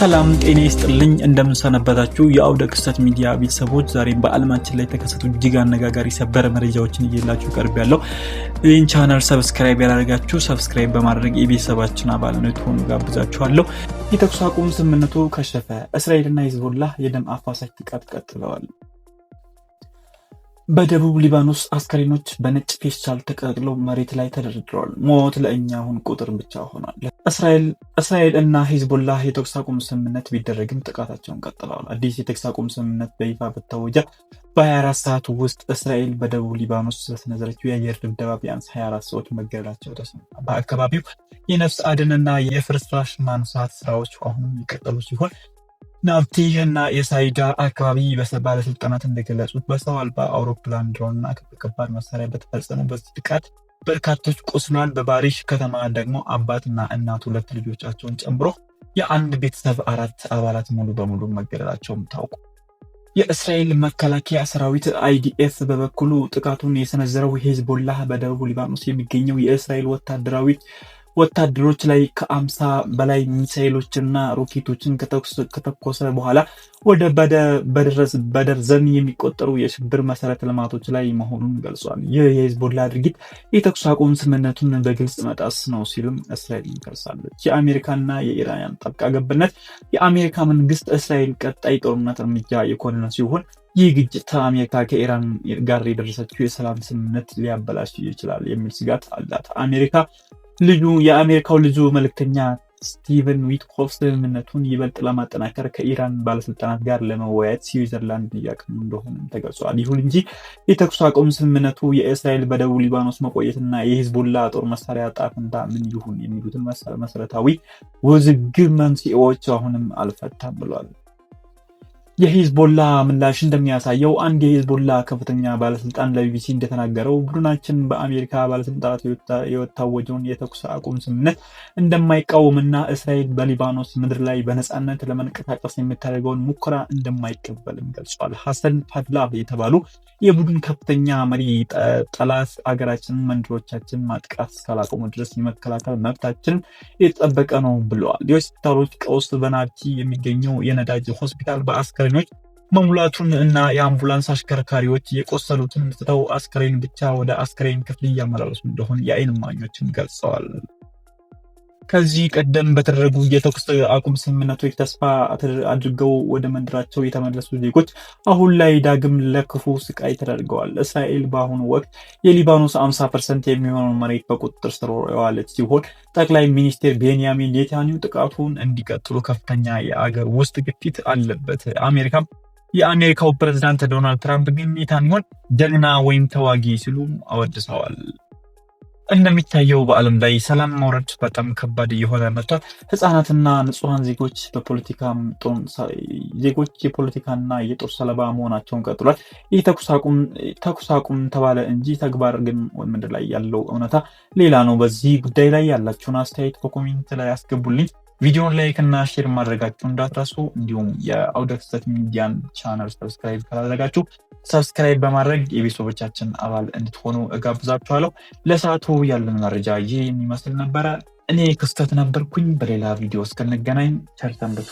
ሰላም ጤና ይስጥልኝ። እንደምን ሰነበታችሁ የአውደ ክስተት ሚዲያ ቤተሰቦች፣ ዛሬም በዓለማችን ላይ የተከሰቱ እጅግ አነጋጋሪ ሰበር መረጃዎችን ይዤላችሁ ቀርቤያለሁ። ይህን channel subscribe ያላደረጋችሁ subscribe በማድረግ የቤተሰባችን አባል እንድትሆኑ ጋብዛችኋለሁ። የተኩስ አቁም ስምምነቱ ከሸፈ። እስራኤልና ሂዝቦላህ የደም አፋሳሽ ጥቃት ቀጥለዋል። በደቡብ ሊባኖስ አስከሬኖች በነጭ ፌስታል ተጠቅልለው መሬት ላይ ተደርድረዋል። ሞት ለእኛ አሁን ቁጥር ብቻ ሆኗል። እስራኤል እና ሂዝቦላህ የተኩስ አቁም ስምምነት ቢደረግም ጥቃታቸውን ቀጥለዋል። አዲስ የተኩስ አቁም ስምምነት በይፋ በታወጀ በ24 ሰዓት ውስጥ እስራኤል በደቡብ ሊባኖስ በሰነዘረችው የአየር ድብደባ ቢያንስ 24 ሰዎች መገደላቸው ተሰማ። በአካባቢው የነፍስ አድንና የፍርስራሽ ማንሳት ስራዎች አሁንም የቀጠሉ ሲሆን፣ ናብቲህ እና የሳይዳ አካባቢ ባለስልጣናት እንደገለጹት በሰው አልባ አውሮፕላን፣ ድሮን እና ከባድ መሳሪያ በተፈጸመው በዚህ ጥቃት በርካቶች ቆስለዋል። በባሪሽ ከተማ ደግሞ አባትና እናት ሁለት ልጆቻቸውን ጨምሮ የአንድ ቤተሰብ አራት አባላት ሙሉ በሙሉ መገደላቸውም ታውቋል። የእስራኤል መከላከያ ሰራዊት IDF በበኩሉ ጥቃቱን የሰነዘረው ሄዝቦላህ በደቡብ ሊባኖስ የሚገኘው የእስራኤል ወታደሮች ላይ ከ50 በላይ ሚሳኤሎችና ሮኬቶችን ከተኮሰ በኋላ ወደ በደርዘን የሚቆጠሩ የሽብር መሰረተ ልማቶች ላይ መሆኑን ገልጿል። ይህ የሂዝቦላ ድርጊት የተኩስ አቁም ስምምነቱን በግልጽ መጣስ ነው ሲልም እስራኤል ከሳለች። የአሜሪካና የኢራን ጣልቃ ገብነት የአሜሪካ መንግስት እስራኤል ቀጣይ ጦርነት እርምጃ የኮነነ ሲሆን፣ ይህ ግጭት አሜሪካ ከኢራን ጋር የደረሰችው የሰላም ስምምነት ሊያበላሽ ይችላል የሚል ስጋት አላት። አሜሪካ ልዩ የአሜሪካው ልዩ መልእክተኛ ስቲቨን ዊትኮፍ ስምምነቱን ይበልጥ ለማጠናከር ከኢራን ባለስልጣናት ጋር ለመወያየት ስዊዘርላንድ እያቀኑ እንደሆነም ተገልጿል። ይሁን እንጂ የተኩስ አቁም ስምምነቱ የእስራኤል በደቡብ ሊባኖስ መቆየትና የሂዝቦላ ጦር መሳሪያ ዕጣ ፈንታ ምን ይሁን የሚሉትን መሰረታዊ ውዝግብ መንስኤዎች አሁንም አልፈታም ብሏል። የሂዝቦላ ምላሽ እንደሚያሳየው፣ አንድ የሂዝቦላ ከፍተኛ ባለስልጣን ለቢቢሲ እንደተናገረው ቡድናችን በአሜሪካ ባለስልጣናት የታወጀውን የተኩስ አቁም ስምምነት እንደማይቃወምና እስራኤል በሊባኖስ ምድር ላይ በነፃነት ለመንቀሳቀስ የምታደርገውን ሙከራ እንደማይቀበልም ገልጿል። ሐሰን ፋድላቭ የተባሉ የቡድን ከፍተኛ መሪ ጠላት አገራችንን፣ መንደሮቻችን ማጥቃት እስካላቆሙ ድረስ የመከላከል መብታችን የተጠበቀ ነው ብለዋል። የሆስፒታሎች ቀውስ፣ በናብቲ የሚገኘው የነዳጅ ሆስፒታል በአስከሬኖች መሙላቱን እና የአምቡላንስ አሽከርካሪዎች የቆሰሉትን ትተው አስከሬን ብቻ ወደ አስከሬን ክፍል እያመላለሱ እንደሆነ የዓይን እማኞችን ገልጸዋል። ከዚህ ቀደም በተደረጉ የተኩስ አቁም ስምምነቶች ተስፋ አድርገው ወደ መንደራቸው የተመለሱ ዜጎች አሁን ላይ ዳግም ለክፉ ስቃይ ተዳርገዋል። እስራኤል በአሁኑ ወቅት የሊባኖስ 50% የሚሆነውን መሬት በቁጥጥር ስር የዋለች ሲሆን፣ ጠቅላይ ሚኒስትር ቤንያሚን ኔታንያሁ ጥቃቱን እንዲቀጥሉ ከፍተኛ የአገር ውስጥ ግፊት አለበት። አሜሪካም የአሜሪካው ፕሬዝዳንት ዶናልድ ትራምፕ ግን ኔታንያሁን ጀግና ወይም ተዋጊ ሲሉ አወድሰዋል። እንደሚታየው በዓለም ላይ ሰላም ማውረድ በጣም ከባድ እየሆነ መጥቷል። ህጻናትና ንጹሐን ዜጎች በፖለቲካ ዜጎች የፖለቲካና የጦር ሰለባ መሆናቸውን ቀጥሏል። ይህ ተኩስ አቁም ተባለ እንጂ ተግባር ግን ምድር ላይ ያለው እውነታ ሌላ ነው። በዚህ ጉዳይ ላይ ያላችሁን አስተያየት በ comment ላይ አስገቡልኝ። ቪዲዮን like እና share ማድረጋችሁ እንዳትረሱ። እንዲሁም የአውደ ክስተት ሚዲያን channel subscribe ካላደረጋችሁ subscribe በማድረግ የቤተሰቦቻችን አባል እንድትሆኑ እጋብዛችኋለሁ። ለሰዓቱ ያለን መረጃ ይህ የሚመስል ነበረ። እኔ ክስተት ነበርኩኝ። በሌላ ቪዲዮ እስክንገናኝ ቸር ሰንብቱ።